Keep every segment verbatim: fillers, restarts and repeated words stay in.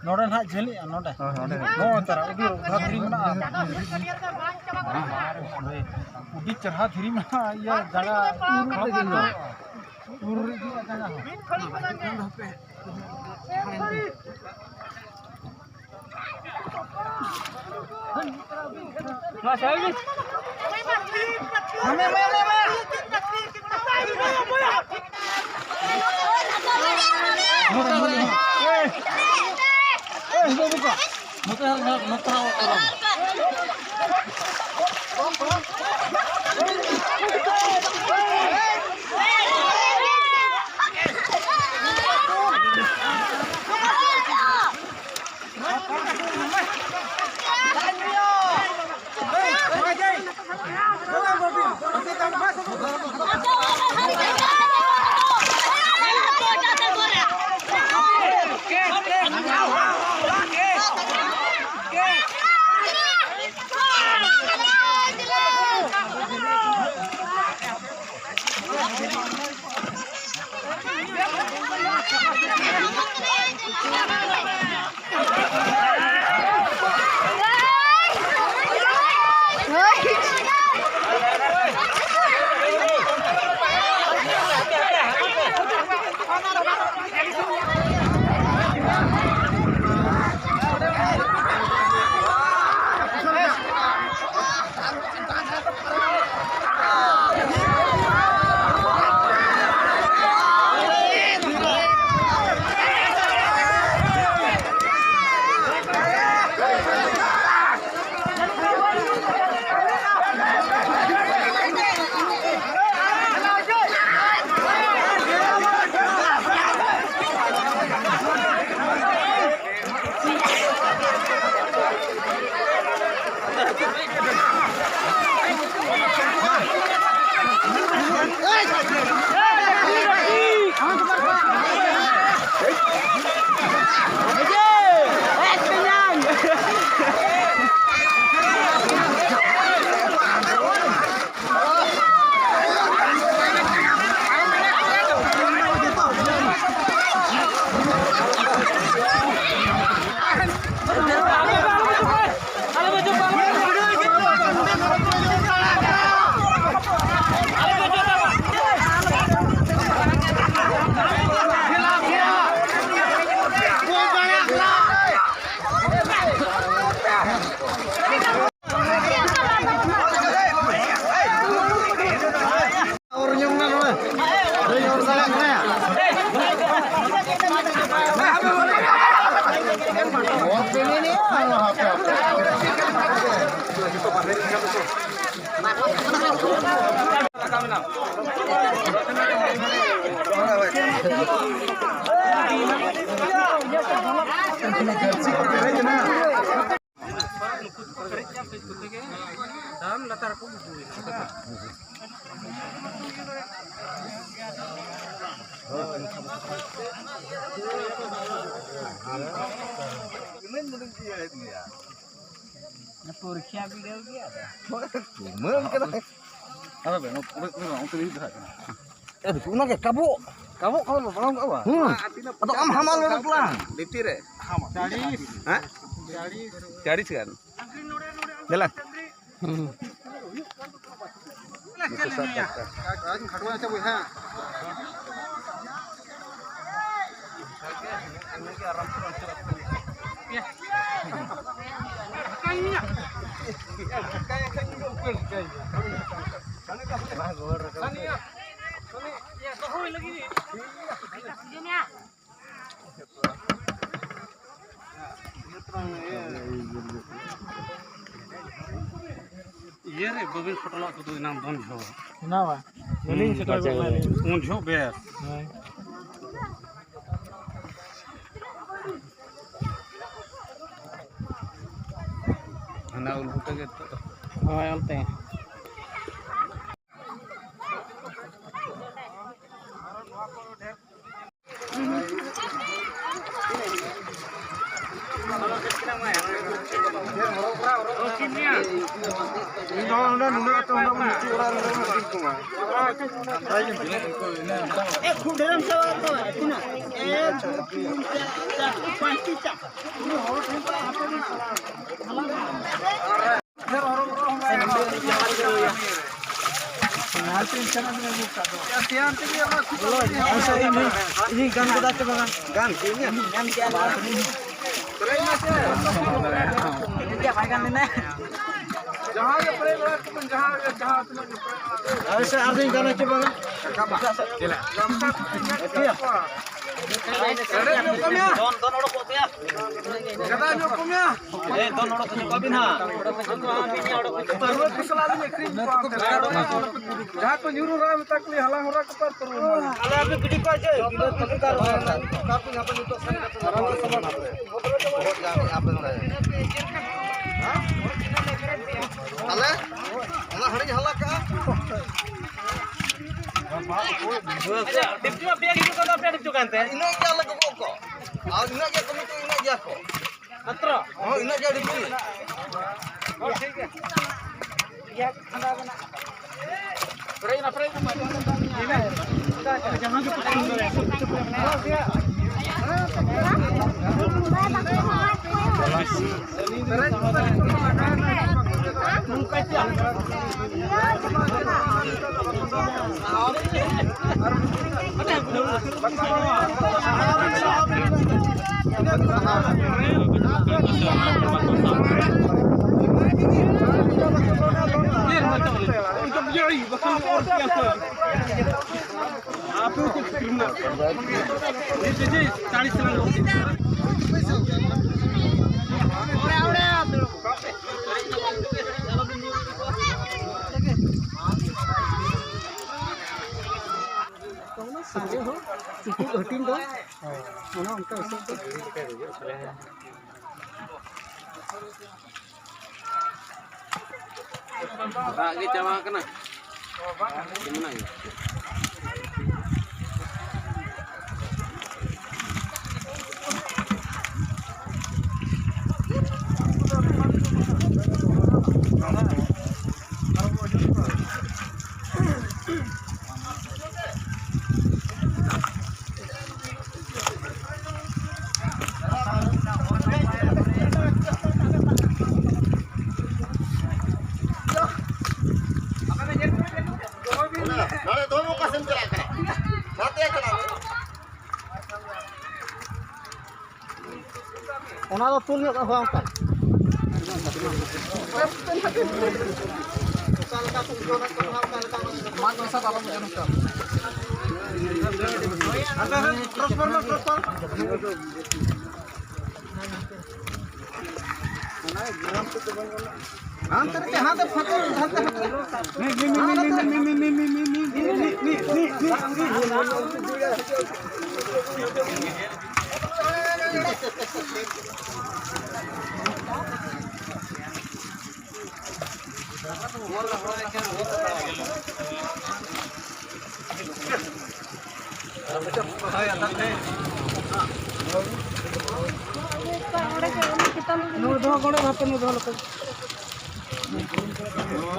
ᱱᱚᱰᱮ ᱱᱟᱦᱟᱜ ᱡᱷᱟᱹᱞᱤᱜᱼᱟ, ᱱᱚᱰᱮ᱾ ᱦᱳᱭ, ᱱᱚᱰᱮ᱾ ᱱᱚᱜᱼᱚᱭ ᱛᱟᱨᱟ, ᱟᱹᱰᱤ ᱚᱫᱷᱟ ᱫᱷᱤᱨᱤ ᱢᱮᱱᱟᱜᱼᱟ᱾ ᱟᱹᱰᱤ ᱪᱮᱨᱦᱟ ᱫᱷᱤᱨᱤ ᱢᱮᱱᱟᱜᱼᱟ, ᱤᱭᱟᱹ ᱡᱟᱭᱜᱟ᱾ ᱩᱨ ᱨᱮ ᱤᱫᱤᱜᱼᱟ ᱡᱟᱭᱜᱟ ᱦᱚᱸ᱾ ᱫᱟᱢ ᱞᱟᱛᱟᱨ ᱠᱚ ᱩᱠᱩᱭᱮᱱᱟ᱾ ᱯᱚᱨᱤᱠᱷᱟ ᱵᱤᱰᱟᱹᱣ ᱜᱮᱭᱟ ᱟᱫᱚ᱾ ᱛᱩᱢᱟᱹᱞ ᱠᱟᱱᱟ᱾ ᱟᱫᱚ ᱵᱮᱱ, ᱚᱱᱛᱮ, ᱚᱱᱛᱮ, ᱚᱱᱛᱮ ᱨᱮ ᱤᱫᱤ ᱫᱷᱟᱨᱟ ᱠᱟᱱᱟ᱾ ᱮ, ᱫᱤᱠᱩ, ᱚᱱᱟ ᱜᱮ ᱠᱟᱵᱚᱜ᱾ ᱠᱟᱵᱚᱜ, ᱠᱟᱵᱚᱜ, ᱵᱟᱝ ᱠᱟᱵᱚᱜ᱾ ᱦᱩᱸ᱾ ᱟᱫᱚ ᱟᱢ ᱦᱟᱢᱟᱞ ᱞᱮᱱ ᱛᱟᱞᱟᱝ᱾ ᱵᱷᱤᱛᱤᱨ ᱨᱮ᱾ ᱪᱟᱲᱤᱥ᱾ ᱦᱮᱸ? ᱪᱟᱲᱤᱥ᱾ ᱪᱟᱲᱤᱥ ᱜᱟᱱ᱾ ᱫᱮᱞᱟ᱾ ᱦᱩᱸ᱾ ᱠᱷᱟᱴᱩᱣᱟ ᱟᱪᱪᱷᱟ ᱵᱚᱭᱦᱟ᱾ ᱤᱭᱟᱹ ᱨᱮ ᱵᱟᱹᱵᱤᱱ ᱯᱷᱳᱴᱳ ᱞᱟᱜ ᱠᱚᱫᱚ ᱮᱱᱟᱝ ᱫᱚᱱ ᱡᱷᱚᱜ᱾ ᱚᱱᱟ ᱵᱟ? ᱵᱟᱹᱞᱤᱧ ᱥᱮᱴᱮᱨ ᱜᱚᱫ ᱞᱮᱱᱟ᱾ ᱩᱱ ᱡᱷᱚᱜ ᱵᱮᱥ᱾ ᱦᱳᱭ᱾ ᱦᱟᱱᱟ ᱩᱞ ᱵᱩᱴᱟᱹ ᱜᱮ ᱛᱚ᱾ ᱦᱳᱭ, ᱚᱱᱛᱮ᱾ ᱤᱧ ᱫᱚ ᱚᱸᱰᱮ ᱱᱩᱱᱟᱹᱜ ᱠᱟᱛᱮ ᱚᱸᱰᱮ ᱵᱚᱱ ᱤᱫᱤ ᱚᱲᱟᱜ ᱨᱮ ᱵᱚᱱ ᱟᱹᱠᱷᱨᱤᱧ ᱠᱚᱣᱟ᱾ ᱮ, ᱠᱷᱩᱵ ᱰᱷᱮᱨ ᱮᱢ ᱥᱟᱵᱟ ᱛᱚ, ᱛᱤᱱᱟᱹᱜ? ᱮᱠ, ᱫᱩ, ᱛᱤᱱ, ᱪᱟᱨ, ᱪᱟᱨ, ᱯᱟᱸᱪᱴᱤ ᱪᱟ᱾ ᱟᱪᱪᱷᱟ, ᱤᱧ, ᱤᱧ ᱜᱟᱱ ᱜᱚᱫᱟ ᱥᱮ ᱵᱟᱝᱟ? ᱜᱟᱱ ᱠᱮᱫ ᱜᱮᱭᱟ᱾ ᱵᱟᱭ ᱜᱟᱱ ᱞᱮᱱᱟ᱾ ᱡᱟᱦᱟᱸ ᱜᱮ ᱯᱮᱨᱮᱡ ᱵᱟᱲᱟ ᱠᱚᱵᱚᱱ, ᱡᱟᱦᱟᱸ ᱜᱮ, ᱡᱟᱦᱟᱸ ᱛᱤᱱᱟᱹᱜ ᱜᱮ ᱯᱮᱨᱮᱡ ᱵᱟᱲᱟ ᱠᱚᱵᱚᱱ᱾ ᱟᱨ ᱥᱮ ᱟᱨ ᱫᱤᱱ ᱜᱟᱱ ᱪᱮ ᱵᱟᱝᱟ? ᱜᱟᱢᱪᱷᱟ ᱠᱚ ᱤᱧ ᱧᱮᱞ ᱠᱮᱫ ᱠᱚᱣᱟ᱾ ᱮᱲᱮ ᱧᱚᱜ ᱠᱟᱹᱢᱤᱭᱟ᱾ ᱫᱚᱱ, ᱫᱚᱱ ᱚᱰᱚᱠ ᱠᱚᱜ ᱯᱮᱭᱟ᱾ ᱜᱟᱫᱟ ᱧᱚᱜ ᱠᱟᱹᱢᱤᱭᱟ᱾ ᱮ, ᱫᱚᱱ ᱚᱰᱚᱠ ᱦᱚᱪᱚ ᱠᱚᱣᱟ ᱵᱤᱱ ᱦᱟᱸᱜ᱾ ᱯᱟᱹᱨᱣᱟᱹ ᱠᱚ ᱥᱟᱞᱟᱜ ᱞᱤᱧ ᱟᱹᱠᱷᱨᱤᱧ ᱠᱚᱣᱟ ᱚᱱᱛᱮ ᱨᱮ᱾ ᱡᱟᱦᱟᱸ ᱠᱚ ᱧᱩᱨᱩ ᱨᱟᱜ ᱢᱮᱛᱟ ᱠᱚ ᱞᱤᱧ ᱦᱟᱞᱟᱝ ᱦᱚᱨᱟ ᱠᱚᱯᱮ ᱯᱟᱹᱨᱣᱟᱹ ᱢᱟ᱾ ᱟᱞᱮ ᱟᱯᱮ ᱜᱤᱰᱤ ᱠᱚᱣᱟ ᱪᱮ? ᱚᱠᱟ ᱠᱚ ᱧᱟᱯᱟᱢ ᱱᱤᱛᱚᱜ ᱥᱮᱱ ᱠᱟᱛᱮ ᱵᱚᱦᱚᱜ ᱡᱟᱝ ᱟᱯᱮ ᱱᱚᱰᱮ᱾ ᱦᱮᱸ? ᱟᱞᱮ ᱚᱱᱟ ᱦᱟᱺᱰᱤᱧ ᱦᱟᱞᱟ ᱠᱟᱜᱼᱟ᱾ ᱰᱤᱯᱪᱩ ᱟᱯᱮᱭᱟᱜ ᱦᱤᱡᱩᱜ ᱠᱟᱱ ᱫᱚ ᱟᱯᱮᱭᱟᱜ ᱰᱤᱯᱪᱩ ᱠᱟᱱ ᱛᱮ? ᱤᱱᱟᱹᱜ ᱜᱮ ᱟᱞᱮ ᱜᱚᱜᱚ ᱠᱚ᱾ ᱟᱨ ᱤᱱᱟᱹᱜ ᱜᱮ ᱠᱚᱢᱤᱴᱤ, ᱤᱱᱟᱹᱜ ᱜᱮᱭᱟ ᱠᱚ᱾ ᱢᱟᱛᱨᱚ? ᱦᱚᱸ, ᱤᱱᱟᱹᱜ ᱜᱮ ᱰᱤᱯᱪᱩ᱾ ᱦᱚᱸ, ᱴᱷᱤᱠ ᱜᱮᱭᱟ᱾ ᱯᱮᱨᱮᱡ ᱮᱱᱟ, ᱯᱮᱨᱮᱡ ᱮᱱᱟ᱾ ᱡᱟᱦᱟᱸ ᱜᱮ ᱯᱟᱥᱱᱟ ᱫᱟᱲᱮᱭᱟᱜᱼᱟ᱾ ᱥᱟᱸᱜᱮ ᱦᱚᱸ ᱪᱩᱯᱩᱫ ᱦᱟᱹᱴᱤᱧ ᱫᱚ ᱚᱱᱟ ᱚᱱᱠᱟ ᱦᱤᱥᱟᱹᱵ ᱛᱮ᱾ ᱫᱟᱜ ᱜᱮ ᱪᱟᱵᱟ ᱟᱠᱟᱱᱟ᱾ ᱢᱮᱱᱟᱜ ᱜᱮᱭᱟ᱾ ᱱᱚᱰᱮ ᱫᱚ ᱚᱠᱟ ᱥᱮᱫ ᱮᱢ ᱪᱟᱞᱟᱜ ᱠᱟᱱᱟ? ᱱᱟᱛᱮ ᱪᱟᱞᱟᱜ ᱢᱮ᱾ ᱚᱱᱟ ᱫᱚ ᱛᱩᱞ ᱧᱚᱜ ᱠᱟᱜ ᱦᱩᱭᱩᱜᱼᱟ ᱚᱱᱠᱟ᱾ ᱢᱟᱫ ᱢᱮᱥᱟ ᱫᱚ ᱟᱞᱚᱢ ᱮᱢ ᱦᱚᱪᱚ᱾ ᱦᱟᱱᱛᱮ ᱱᱟᱛᱮ, ᱦᱟᱱᱛᱮ ᱯᱷᱟᱸᱠᱟ, ᱦᱟᱱᱛᱮ ᱯᱷᱟᱸᱠᱟ᱾ ᱱᱩᱭ ᱫᱚᱦᱚ ᱜᱚᱲᱚ ᱦᱟᱯᱮ, ᱱᱩᱭ ᱫᱚᱦᱚ ᱞᱮᱠᱚ᱾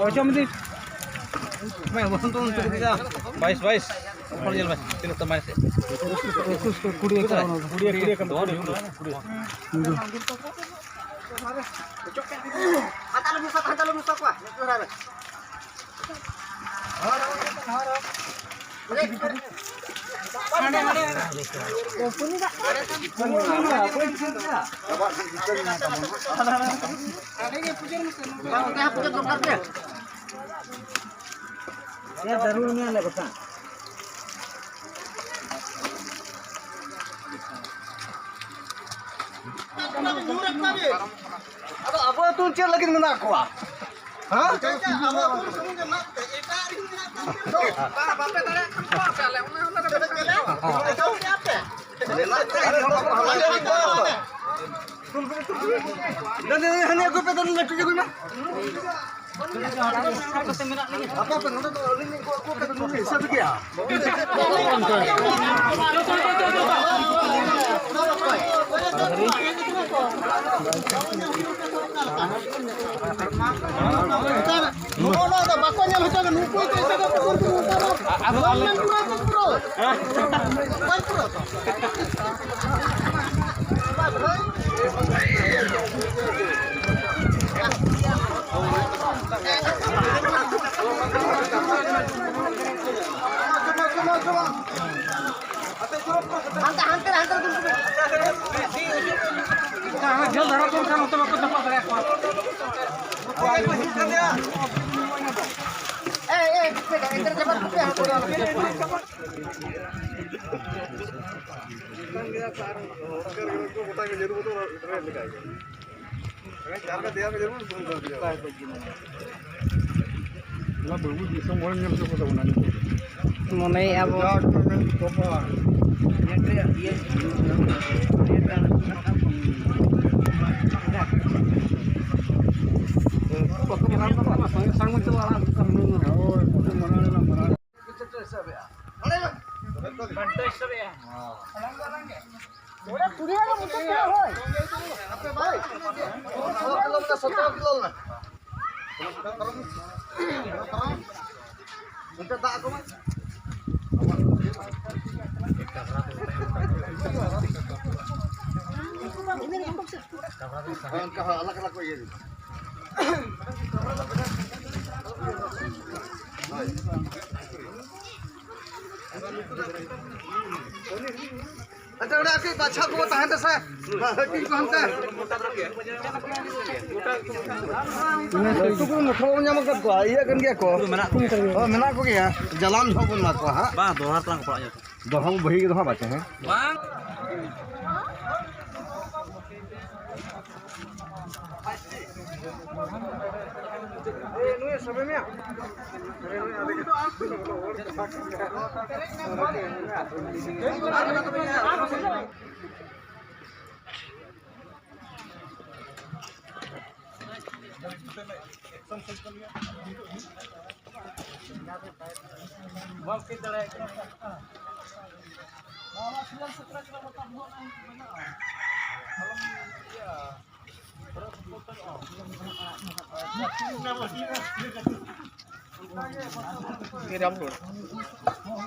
ᱚᱪᱚᱢ ᱫᱤ᱾ ᱢᱮ, ᱵᱚᱥᱚᱱᱛᱚ ᱩᱱᱠᱩ ᱫᱚ ᱵᱟᱭᱤᱥ, ᱵᱟᱭᱤᱥ᱾ ᱦᱚᱲ ᱧᱮᱞ ᱢᱮ, ᱛᱤᱱᱟᱹᱜ ᱛᱟᱢ ᱵᱟᱭᱤᱥ? ᱮᱠᱩᱥ ᱠᱚ, ᱠᱩᱲᱤ ᱮᱠᱟᱣ ᱚᱱᱟ ᱫᱚ᱾ ᱠᱩᱲᱤ, ᱠᱩᱲᱤ ᱮᱠᱟᱣ᱾ ᱫᱚᱦᱚ ᱞᱮᱠᱚ᱾ ᱦᱟᱛᱟᱣ ᱞᱮᱢ ᱥᱟᱵ, ᱦᱟᱛᱟᱣ ᱞᱮᱢ ᱥᱟᱵ ᱠᱚᱣᱟ᱾ ᱵᱟᱝ, ᱚᱱᱛᱮ ᱦᱚᱸ ᱯᱩᱡᱟᱹ ᱫᱚᱨᱠᱟᱨ ᱜᱮ᱾ ᱭᱟ, ᱫᱟᱨᱩ ᱧᱮᱞ ᱞᱮ ᱵᱟᱠᱷᱟᱱ᱾ ᱟᱫᱚ ᱟᱵᱚ ᱟᱹᱛᱩ ᱪᱮᱫ ᱞᱟᱹᱜᱤᱫ ᱢᱮᱱᱟᱜ ᱠᱚᱣᱟ? ᱦᱮᱸ? ᱟᱵᱚ ᱟᱹᱛᱩ ᱥᱩᱢᱩᱝ ᱜᱮ ᱢᱮᱱᱟᱜ ᱛᱮ, ᱮᱴᱟᱜ ᱨᱮᱱ ᱢᱮᱱᱟᱜ ᱠᱚᱣᱟ᱾ ᱵᱟᱝ, ᱵᱟᱯᱮ ᱫᱟᱲᱮᱭᱟᱜ ᱠᱷᱟᱱ ᱠᱚ ᱟᱯᱮ, ᱟᱞᱮ ᱚᱱᱟ ᱦᱚᱸᱞᱮ ᱨᱮᱵᱮᱱ ᱠᱟᱱ ᱜᱮᱭᱟ᱾ ᱟᱨᱮ, ᱦᱚᱲ ᱠᱚ ᱦᱟᱞᱟᱝ ᱤᱫᱤ ᱠᱚᱣᱟ᱾ ᱫᱮ, ᱫᱮ, ᱫᱮ, ᱦᱟᱹᱱᱤ ᱟᱹᱜᱩᱭ ᱯᱮ, ᱫᱮ, ᱞᱟᱹᱴᱩ ᱟᱹᱜᱩᱭ ᱢᱮ᱾ ᱟᱯᱮ ᱟᱯᱮ ᱱᱚᱰᱮ ᱫᱚ ᱟᱹᱞᱤᱧ ᱞᱤᱧ ᱜᱚᱜ ᱟᱹᱜᱩ ᱠᱟᱫᱟ, ᱱᱩᱭ ᱦᱤᱥᱟᱹᱵ ᱜᱮᱭᱟ᱾ ᱱᱚᱜᱼᱚ ᱱᱚᱣᱟ ᱫᱚ ᱵᱟᱠᱚ ᱧᱮᱞ ᱦᱚᱪᱚ ᱜᱮ, ᱱᱩᱠᱩ ᱠᱚ ᱤᱥᱤᱱ ᱠᱟᱛᱮ ᱠᱚ ᱩᱱᱠᱩ ᱱᱚᱝᱠᱟ ᱫᱚ ᱟᱫᱚ ᱵᱟᱝ ᱟᱞᱮ ᱢᱮᱱ ᱯᱩᱨᱟᱹᱣ ᱛᱚ ᱯᱩᱨᱟᱹᱣ᱾ ᱵᱟᱝ ᱯᱩᱨᱟᱹᱣ ᱛᱚ᱾ ᱦᱟᱱᱛᱮ, ᱦᱟᱱᱛᱮ, ᱦᱟᱱᱛᱮ ᱨᱮ ᱫᱩᱲᱩᱵ ᱠᱚ ᱢᱮ᱾ ᱡᱷᱟᱹᱞ ᱫᱷᱟᱨᱟ ᱠᱚ ᱠᱷᱟᱱ ᱱᱚᱛᱮ ᱵᱟᱠᱚ ᱪᱟᱯᱟᱫ ᱫᱟᱲᱮᱭᱟᱠᱚᱣᱟ᱾ ᱢᱚᱱᱮᱭᱮᱫᱼᱟ ᱵᱚᱱ᱾ ᱚᱱᱠᱟ ᱦᱚᱸ ᱟᱞᱟᱜᱽ ᱟᱞᱟᱜᱽ ᱠᱚ ᱤᱭᱟᱹ ᱠᱮᱫᱟ᱾ ᱟᱪᱪᱷᱟ, ᱚᱸᱰᱮ ᱠᱟᱹᱡ ᱵᱟᱪᱷᱟᱣ ᱠᱚ ᱛᱟᱦᱮᱱ ᱛᱮᱥᱮ, ᱦᱟᱹᱴᱤᱧ ᱠᱚ ᱦᱟᱱᱛᱮ᱾ ᱩᱱᱠᱩ ᱠᱚ ᱢᱚᱴᱷᱚ ᱵᱚᱱ ᱧᱟᱢ ᱟᱠᱟᱫ ᱠᱚᱣᱟ, ᱤᱭᱟᱹ ᱠᱟᱱ ᱜᱮᱭᱟ ᱠᱚ᱾ ᱢᱮᱱᱟᱜ ᱠᱚᱜᱮᱭᱟ᱾ ᱦᱳᱭ, ᱢᱮᱱᱟᱜ ᱠᱚᱜᱮᱭᱟ, ᱡᱟᱞᱟᱢ ᱡᱚᱦᱚᱜ ᱵᱚᱱ ᱮᱢᱟ ᱠᱚᱣᱟ ᱦᱟᱸᱜ᱾ ᱵᱟᱝ, ᱫᱚᱦᱲᱟ ᱛᱮᱞᱟᱝ ᱜᱟᱯᱟᱲᱟᱜ ᱧᱚᱜ᱾ ᱫᱚᱦᱲᱟ ᱵᱚ ᱵᱟᱹᱜᱤ ᱠᱮᱫᱟ ᱦᱟᱸᱜ, ᱵᱟᱪᱮ, ᱦᱮᱸ? ᱵᱟᱝ᱾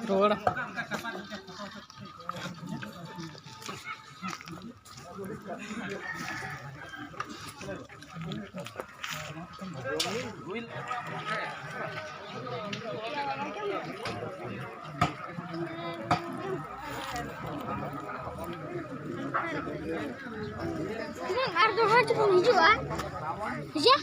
ᱨᱩᱣᱟᱹᱲ᱾ ᱟᱨ ᱫᱚᱦᱲᱟ ᱪᱚᱵᱚᱱ ᱦᱤᱡᱩᱜᱼᱟ᱾ ᱦᱮᱸᱥᱮ?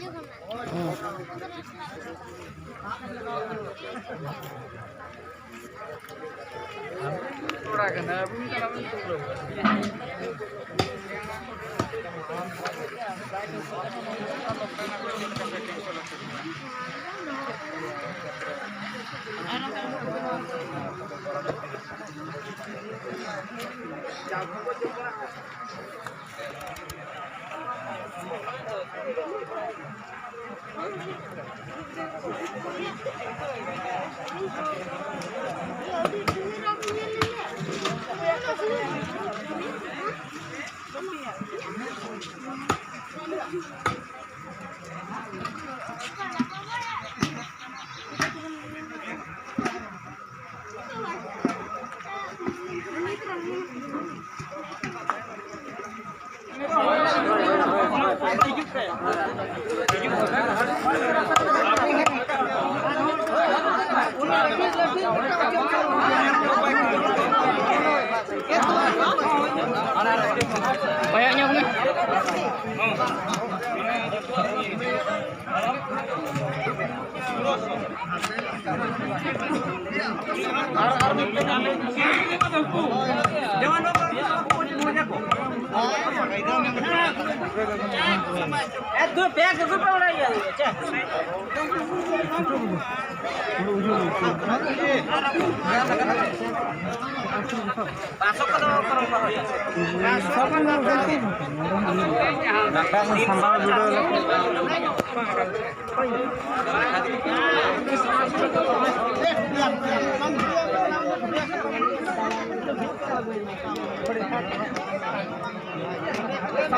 ᱠᱚᱭᱚᱜ ᱧᱚᱜ ᱢᱮ᱾ ᱟᱨ, ᱟᱨ ᱢᱤᱫᱴᱮᱱ ᱟᱞᱮ ᱡᱮᱢᱚᱱ ᱱᱚᱣᱟ ᱠᱚ ᱢᱚᱡᱟ ᱠᱚ᱾ ᱮ, ᱫᱩ ᱯᱮ ᱜᱮ ᱫᱩ ᱯᱮ ᱚᱲᱟᱜ ᱜᱮᱭᱟ, ᱪᱮ? ᱥᱟᱢᱵᱟᱣ ᱵᱷᱤᱰᱤᱭᱳ ᱞᱮᱠᱟ᱾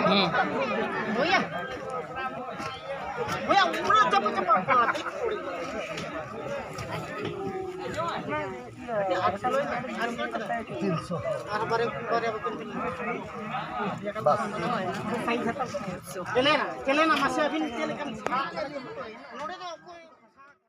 ᱦᱩᱸ᱾ ᱛᱤᱱᱥᱚ᱾ ᱵᱟᱥ᱾ ᱪᱮᱞᱮᱱᱟ, ᱪᱮᱞᱮᱱᱟ, ᱢᱟᱥᱮ ᱟᱹᱵᱤᱱ ᱪᱮᱫ ᱞᱮᱠᱟᱱ ᱱᱚᱰᱮ ᱫᱚ